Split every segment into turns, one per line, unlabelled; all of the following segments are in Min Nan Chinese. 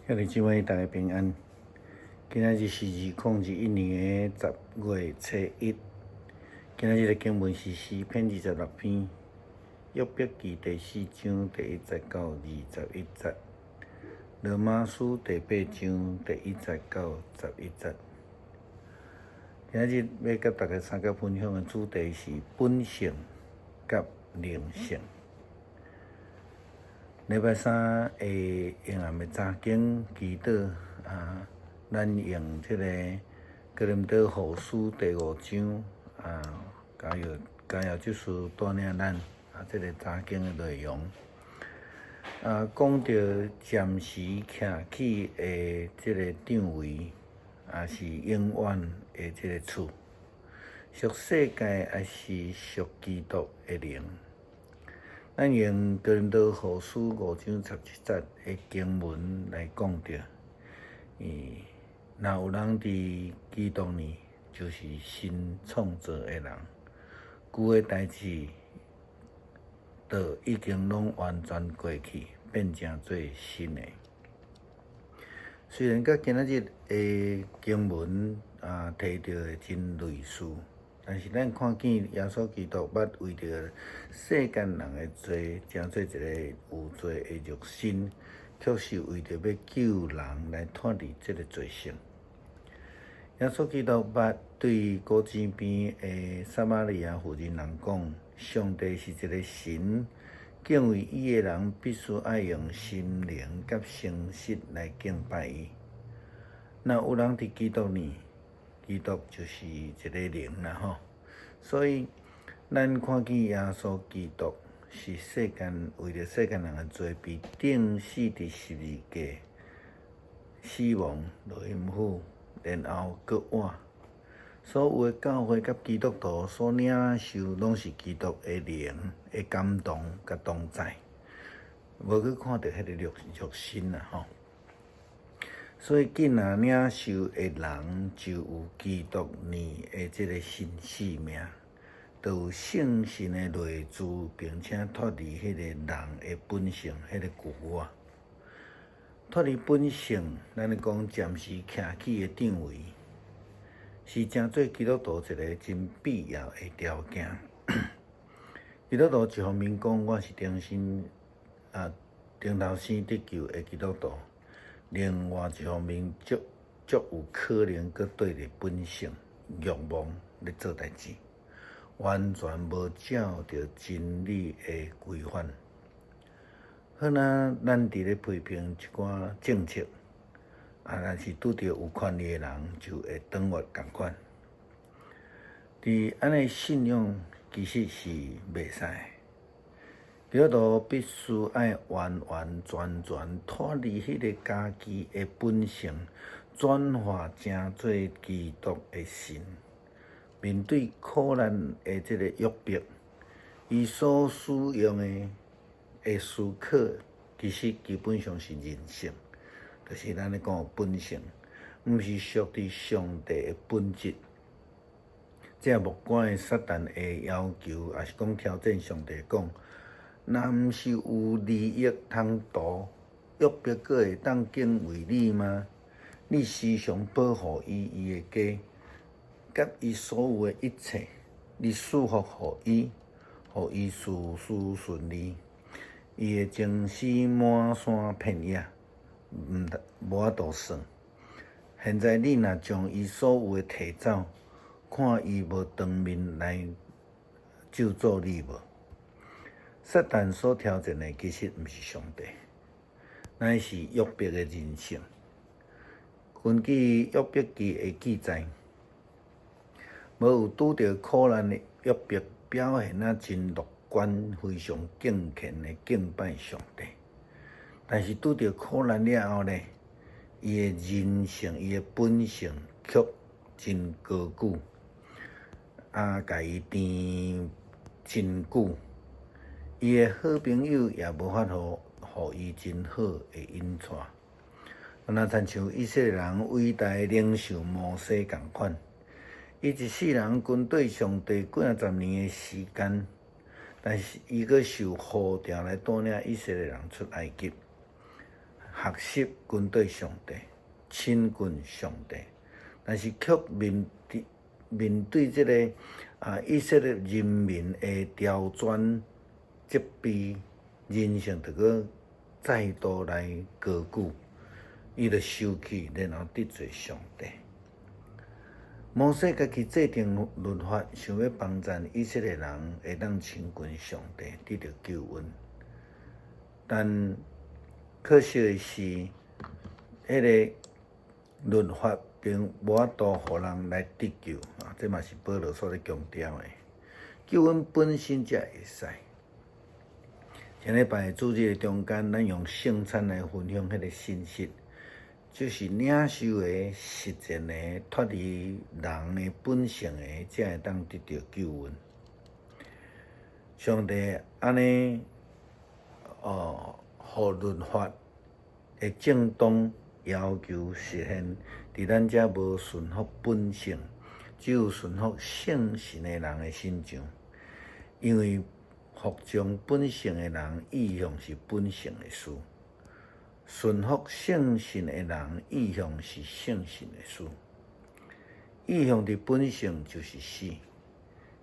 兄弟姊妹，大家平安。今仔日是2021年的10月初1。今仔日的經文是詩篇26篇，約伯記第四章第一節到21節，羅馬書第八章第一節到11節。今仔日欲佮大家相共分享的主題是本性佮靈性。禮拜三的下暗的查經祈禱啊，咱用這個哥林多後書第五章啊，加油加油，就是帶領咱啊，這個查經的內容啊，講著暫時徛起的這個帳帷，也是永遠的這個厝，屬世界抑是屬基督的靈？咱用哥林多後書五章17節的經文來講著，伊若有人佇基督裡，就是新創造的人，舊的代誌都已經攏完全過去，變成做新的。雖然佮今仔日的經文啊提著的真類似。但是咱看見耶穌基督捌為著世間人的罪，成做一個有罪的肉身，卻是為著欲救人來脫離這個罪性。耶穌基督捌對古井邊的撒瑪利亞婦人人講：上帝是一個神，敬畏伊的人必須愛用心靈佮誠實來敬拜伊。若有人佇基督裡，基督就是一個靈啦吼，所以咱看見耶穌基督是世間為著世間人的罪被釘死佇十字架，死亡落陰府，然後閣活。所有的教會佮基督徒所領受，攏是基督的靈的感動佮同在，無去看著彼個肉肉身啦吼。所以，囝仔領受的人就有基督裡的這個新生命，就有聖神的內住，並且脫離彼個人的本性，彼個舊我。脫離本性，咱咧講暫時徛起的帳帷，是成做基督徒一個真必要的條件。基督徒一方面講，我是重生啊，重頭生得救的基督徒。另外一方面，足足有可能閣對著本性欲望咧做代誌，完全無照著真理的規範。好若咱佇咧批評一寡政策，啊，若是拄著有權力的人，就會當越仝款。佇按呢信仰其實是袂使。基督徒必須愛完完全全脫離彼個家己的本性，轉化成做基督的神。面對苦難的這個約伯，伊所使用的的思考，其實基本上是人性，就是咱咧講的本性，毋是屬佇上帝的本質。這無怪撒旦會要求，抑是講挑戰上帝講。若毋是有利益通圖，約伯閣會當敬畏你嗎？你時常保護伊伊的家，佮伊所有的一切，你賜福予伊，予伊事事順利。伊會終死滿山遍野，毋無法度算。現在你若將伊所有的提走，看伊無當面來咒詛你無？撒旦所挑戰的其實毋是上帝，乃是約伯的人性。根據約伯記的記載，無有拄著苦難的約伯表現啊真樂觀，非常敬虔的敬拜上帝。但是拄著苦難了後呢，伊的人性、伊的本性卻真高舉，啊，共伊纏真久。伊的好朋友也無法度予伊真好的引帶，若親像以色列人偉大的領袖摩西仝款，伊一世人跟綴上帝幾仔十年的時間，但是伊閣受呼召來帶領以色列人出埃及，學習跟綴上帝，親近上帝，但是卻面對這个以色列人民的刁鑽責備，人性就閣再度來高舉，伊就生氣，然後得罪上帝。摩西家己制定律法，想欲幫贊以色列人會當親近上帝，得著救恩。但可惜的是，彼个律法並無法度予人來得救啊！這嘛是保羅所咧強調的。救恩本身才會使。上禮拜主日的中間，咱用聖餐來分享彼个信息，就是領受的實踐的脫離人的本性的，才會當得著救恩。上帝按呢，予律法的正當要求實現，佇咱遮無順服本性，只有順服聖神的人的身上。因為服從本性的人意向是本性的事，順服聖神的人意向是聖神的事。意向佇本性就是死，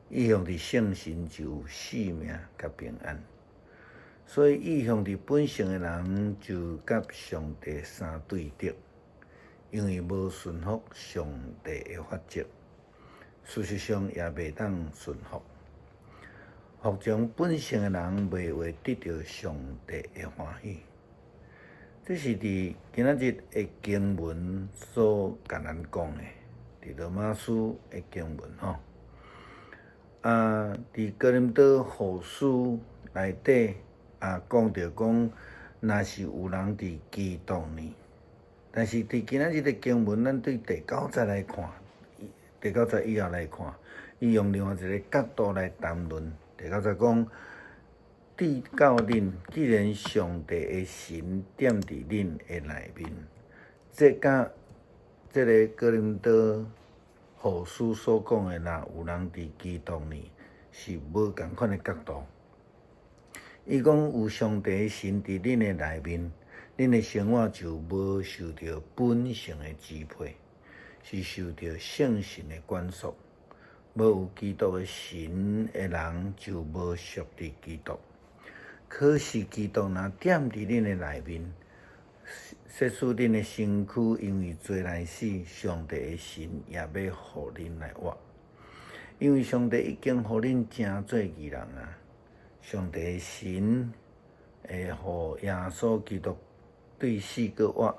意向佇聖神就有生命佮平安。所以意向佇本性的人就佮上帝相對敵，因為無順服上帝的法則，事實上也袂當順服。服從本性的人袂會得著上帝的歡喜。這是佇今仔日的經文所共咱講的，佇羅馬書的經文吼。佇哥林多後書內底也講著講，若是有人佇基督內，但是佇今仔日的經文，咱對第九節來看，第九節以後來看，伊用另外一个角度來談論。第九節講，至到恁，既然上帝的神踮佇恁的內面，這佮這个哥林多後書所講的，若有人佇基督內，是無仝款的角度。伊講有上帝的神佇恁的內面，恁的生活就無受著本性的支配，是受著聖神的管束。無有基督的神的人，就無屬佇基督。可是基督若踮佇恁的內面，即使恁的身軀因為罪來死，上帝的神也欲予恁來活。因為上帝已經予恁成做義人啊！上帝的神會予耶穌基督對死閣活。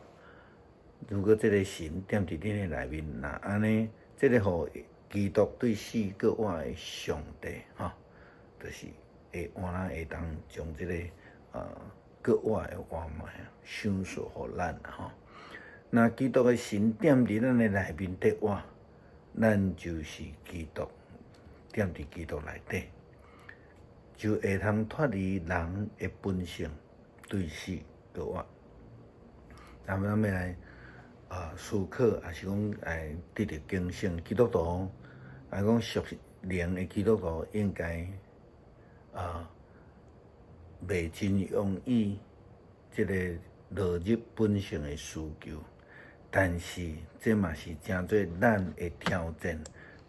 如果這个神踮佇恁的內面，若按呢，這个予基督對死閣活的上帝，吼，就是會換咱會當將這个閣活的活脈賞賜予咱吼。若基督的神踮佇咱的內面得活，咱就是基督踮佇基督內底，就會通脫離人的本性，對死閣活。咱們欲來思考，抑是講來得著警醒，基督徒，來講屬靈的基督徒應該袂真容易這个落入本性的需求，但是這嘛是成做咱的挑戰，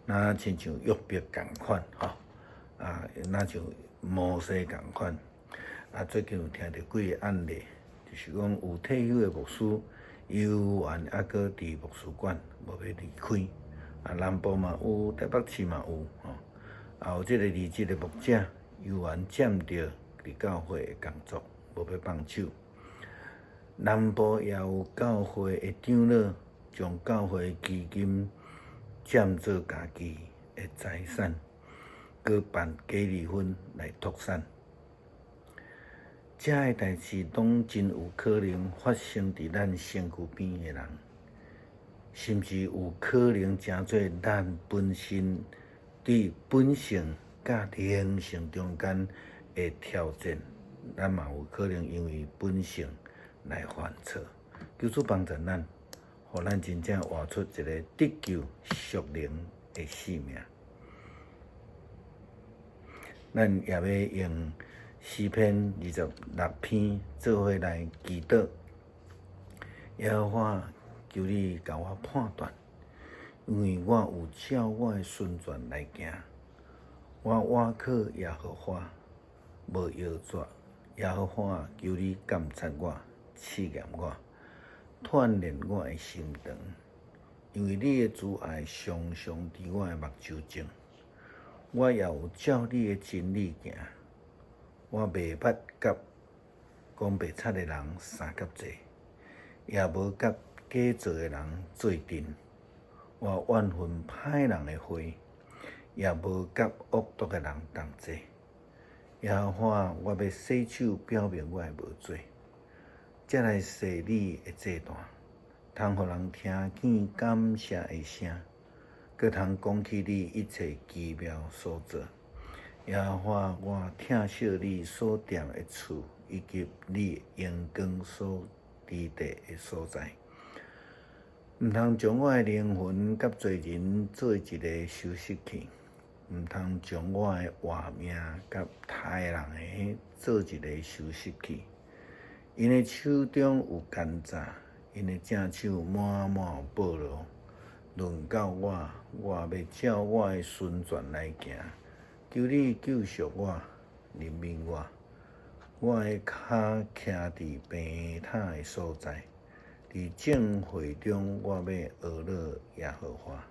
若親像約伯仝款吼，若像摩西仝款。最近有聽著幾个案例，就是講有退休的牧師，猶原猶閣佇牧師館，無欲離開。南部嘛有，台北市嘛有，吼。也有這个離職的牧者，猶原佔著佇教會的工作，無欲放手。南部也有教會的長老，將教會基金佔做家己的財產，閣辦假離婚來脫產。這个代誌攏真有可能發生佇咱身軀邊的人，甚至有可能成做咱本身佇本性佮靈性中間的挑戰，咱嘛有可能因為本性來犯錯。求主幫助咱，予咱真正活出一个得救屬靈的生命。咱也欲用詩篇26篇做伙來祈禱。耶和華，求你共我判斷，因為我有照我的順傳來行。我倚靠耶和華，無搖逝。耶和華，求你監察我，試驗我，鍛鍊我的心腸，因為你的慈愛常常佇我的目睭前，我也有照你的真理行。我袂捌佮講白賊的人相佮坐，也無佮假造的人做陣。我怨恨歹人的會，也無佮惡毒的人同齊。耶和華，我欲洗手表明我的無罪，才來踅你的祭壇，通予人聽見感謝的聲，閣通講起你一切奇妙所做。耶和華，我疼惜你所奠的厝，以及你榮光所佇地的所在。毋通將我的靈魂佮罪人做一个收拾去，毋通將我的活命佮刣人的做一个收拾去。𪜶的手中有奸詐，𪜶的正手滿滿暴露。論到我，我欲照我的順傳來行。求你救贖我，憐憫我。我的跤徛佇平坦的所在，佇眾會中，我欲呵咾耶和華。